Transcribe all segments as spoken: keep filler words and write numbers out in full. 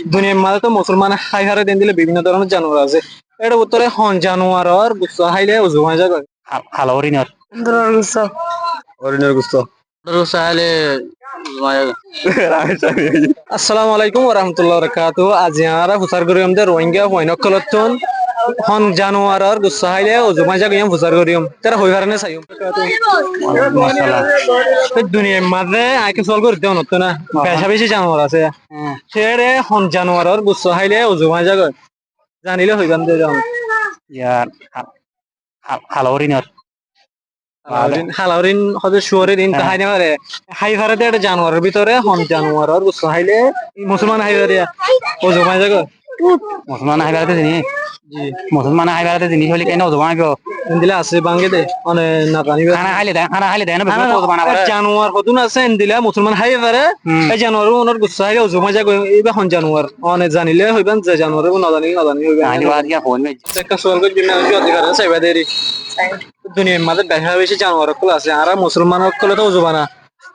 Duniyair mazé to musolmane hái fare de endilla bibinno dóronor januwar asé. Ér bútore hon januwaror gusso háile uzu báñgi zagói? Hal-, hala órinor. Órinor gusso. Órinor gusso. Órinor gusso háile uzu báñgi zagói. Assalamu alaikum wa rahmatullahi wa barakatuhu. Aijja añára fusár goríyum de Rohingya fuain ókkolottún hon januwaror gusso háile uzu báñgi zagói, yián fusár goríyum. Tará hoi fare né saiyum. Waalaikum assalam. Te duniyair mazé añí ekká suwal gorí de onottú na. Aha. Beca beci januwar asé. Hé. Te ér hon januwaror gusso háile uzu báñgi zagói? Zanile hoiban de jon. Yar, ha-, ha-, hala órinor. Hala órin, hala órin hóde cuwar órin to hái no fare. Hái fare de ér januwaror bútore hon januwaror gusso háile musolmane hái fare, uzu báñgi zagói? Musolmane hái fare de zinis? Ji. Musolmane hái fare de zinis óile kene uzu báñgibo? Endilla asé báñgi de, one no zaniba. Hána háile de, hána háile de, ene hána bútore uzu báñgi fare. Januwar hodún asé endilla musolmane hái fare, hmm, e januwar unor gusso háile uzu báñgi zagói, iba hon januwar? One zanile hoiban, ze januwar no zanile no zani hoiban. Añí bad giya hon me. Ekká suwal goijjum, añí juwab di fare, saiba deri. Duniyair mazé beca beci januwar ókkol asé, añára musolman ókkole to uzu báñgi.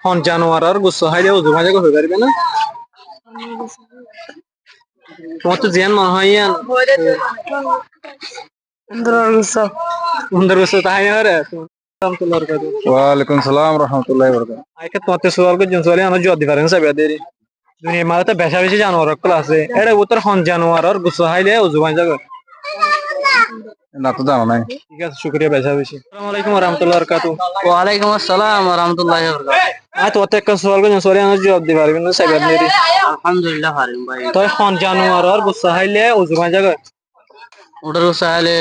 Hon januwaror gusso háile uzu báñgi zagói hoi fariba na? Tuáñttu ziyán mone hoó yián. Undor gusso. Undor gusso to hái no fare. Waalaikum salam wa rahmatullahi wa barakatuhu. Añí ekká tuáñttu suwal goijjum, suwal yiánor juwab di fare né saiba deri. Duniyair mazé to beca beci januwar ókkol asé. Ér bútore hon januwaror gusso háile uzu báñgi zagói? Na to zana nai. Thík asé, cúkuriya beca beci. Assalamu alaikum wa rahmatullahi wa barakatuhu. Waalaikum assalam wa rahmatullahi wa barakatuhu. Añí tuáñttu ekká suwal goijjum, suwal yiánor juwab di fariba né saiba deri. Alhamdulillah, farim bái. Toi hon januwaror gusso háile uzu báñgi zagói? Uñtor gusso háile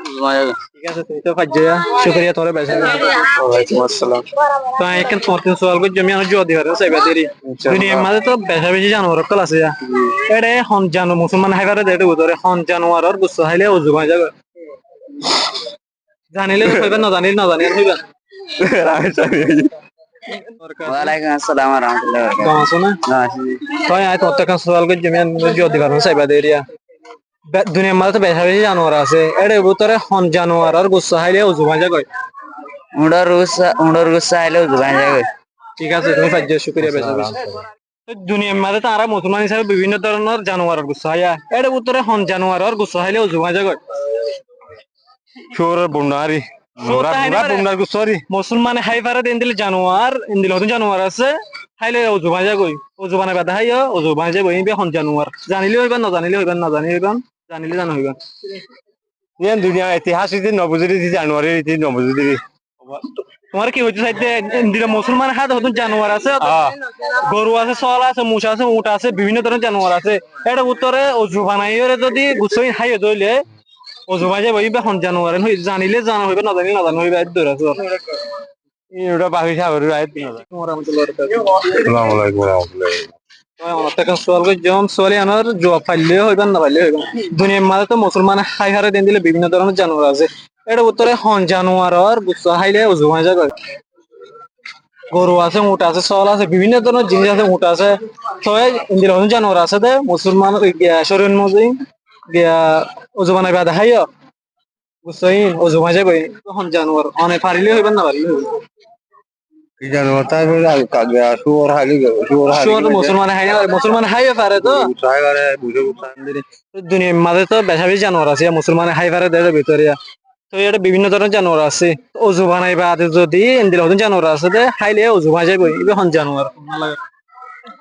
uzu báñgi zagói. Thík asé, tuñí to faijjó ya. Cúkuriya tuáñre beca beci. Waalaikum assalam. Toi añí ekkán tuáñttu suwal goijjum, yiánor juwab di fare né saiba deri. Inshallah. Duniyair mazé to beca beci januwar ókkol asé ya. Ér hon janu-, musolmane hái fare de ér bútore hon januwaror gusso háile uzu báñgi zagói? Zanile hoiba, no zanile no zani hoiba. Waalaikum assalam wa rahmatullahi wa barakatuhu. Gom asó né? Gom así. Toi añí tuáñttu ekkán suwal goijjum, yiánor juwab di fare né saiba deri. Be-, duniyair mazé to beca beci januwar asé. Ér bútore hon januwaror gusso háile uzu báñgi zagói? Uñtor gusso, uñtor gusso háile uzu báñgi zagói. Thík asé, tuñí faijjó, cúkuriya beca beci. Duniyair mazé to añára musolman hísabe bibinno dóronor januwaror gusso hái. Ér bútore hon januwaror gusso háile uzu báñgi zagói? Cuwar, bundar. Cuwar, bundar gusso. Musolmane hái fare de endilla januwar, endilla hodún januwar asé, háile uzu báñgi zagói. Uzu banai bade háiyo, uzu báñgi zagói. Iba hon januwar? Zanile hoiban, no zanile hoiban, no zani hoiban. Zanile zana hoiban. Yián duniyar itihas iti no buzíri, januwaror iti no buzíri. Tuáñra ki hoitó saidde, endilla musolmane hái de hodún januwar asé, ah, goru asé, sóol asé, muc asé, uñth asé, bibinno dóronor januwar asé. Ér bútore uzu banaiyóre zodi gusso ín háiyo de óile, uzu báñgi zaibo, iba hon januwar? Hoi-, zanile zana hoiba, no zanile no zana hoiba, eddúr asé. Ín uçá baki sábor uçá. Assalamu alaikum wa rahmatullahi. Toi onottú ekkán suwal goijjum, suwal yiánor juwab faille hoiban, no faille hoiban. Duniyair mazé to musolmane hái fare de endilla bibinno dóronor januwar asé. Ér bútore hon januwaror gusso háile uzu báñgi zagói? Goru asé, uñth asé, sóol asé, bibinno dóronor zinis asé, uñth asé. Toi endilla hodún januwar asé de, musolman, giya, córiyot mozin, giya, uzu banai bade háiyo. Gusso ín, uzu báñgi zaibo, hon januwar? One farile hoiban, no farile hoiban. Ki januwar? Tar bútore al-, ka-, ga-, cuwar háile, cuwar háile. Cuwar musolmane hái no fare, musolmane hái fare to? Musolmane hái fare, musolmane hái fare. Duniyair mazé to beca beci januwar asé, musolmane hái fare de ér bútore ya. Toi ér bibinno dóronor januwar asé. Uzu banai bade zodi endilla hodún januwar asé de, háile uzu báñgi zaibo, iba hon januwar?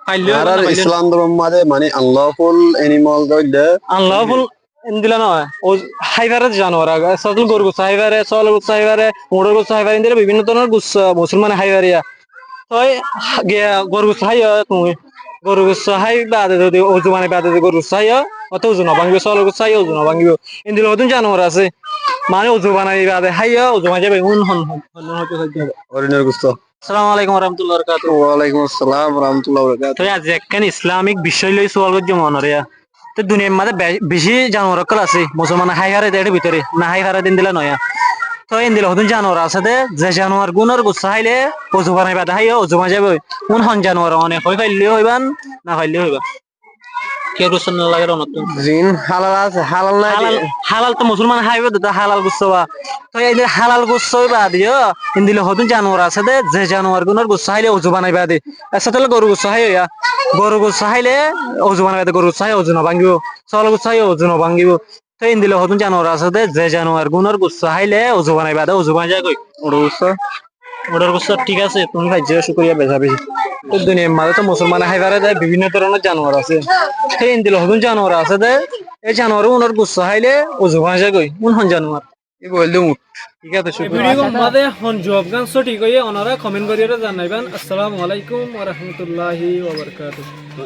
Añárar Islam dórmor mazé mani unlawful animal óilde. Unlawful Endilla no, ó hái fare januwar, age asol goru gusso hái fare, sóol gusso hái fare, uñthor gusso hái fare, endilla bibinno dóronor gusso musolmane hái fare ya. Toi giya goru gusso háiyo tuñí, goru gusso hái bade zodi uzu banai bade zodi goru gusso háiyo, ótte uzu no báñgibo, sóol gusso háiyo uzu no báñgibo. Endilla hodún januwar asé, mane uzu banai bade háiyo, uzu báñgi zaibo, un hon hon hon hon hon. Horinor gusso. Assalamu alaikum wa rahmatullahi wa barakatuhu. Wa alaikum assalam wa rahmatullahi wa barakatuhu. Toi aijja ekkán Islamic bicoy loi suwal goijjum onoré ya. Toi duniyair mazé be-, beci januwar ókkol asé, musolmane hái fare de ér bútore, no hái fare de endilla no ya. Toi endilla hodún januwar asé de, ze januwar gúnor gusso háile uzu banai bade háiyo, uzu báñgi zaibo. Un hon januwar? One hoi faille hoiban, no faille hoiban. Kiyór gusso no lager onottú? Zin halal asé, halal nai de. Halal, halal to musolmane háibo de, to halal gusso ba. Toi endilla halal gusso bade yo, endilla hodún januwar asé de, ze januwar gúnor gusso háile uzu banai bade. Esa tole goru gusso háiyo ya. Gorur gussa háile uzu banai bade gorur gussa hái uzu no báñgibo. Sóolor gussa hái uzu no báñgibo. Te endilla hodún januar asé de, ze januar gúnor gussa háile uzu banai bade uzu báñgi zagói. Uñçor gussa. Uñçor gussa, thík asé, tuñí faijjó, cúkuriya, beca beci. Te duniyair mazé to musolmane hái fare de bibinno dóronor januar asé. Te endilla hodún januar asé de, e januar gúnor gussa háile uzu báñgi zagói. Ún hon januar? Ibá óilde uñth. Thík asé, cúkuriya. E bidiyó mazé hon juab gán sóthik óiye, onora komen goriyóre zanaiban. Assalamu alaikum wa rahmatullahi wa barakatuhu.